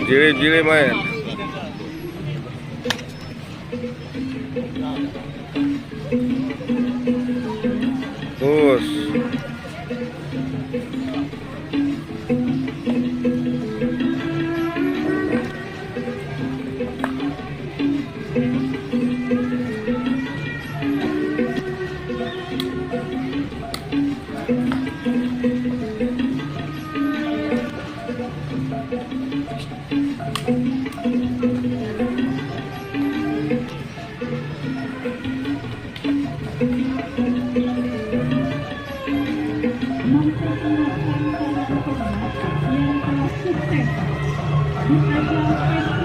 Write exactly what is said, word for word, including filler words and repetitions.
Jilid-jilid main. Bus. Memperkenalkan para peserta yang telah sukses di ajang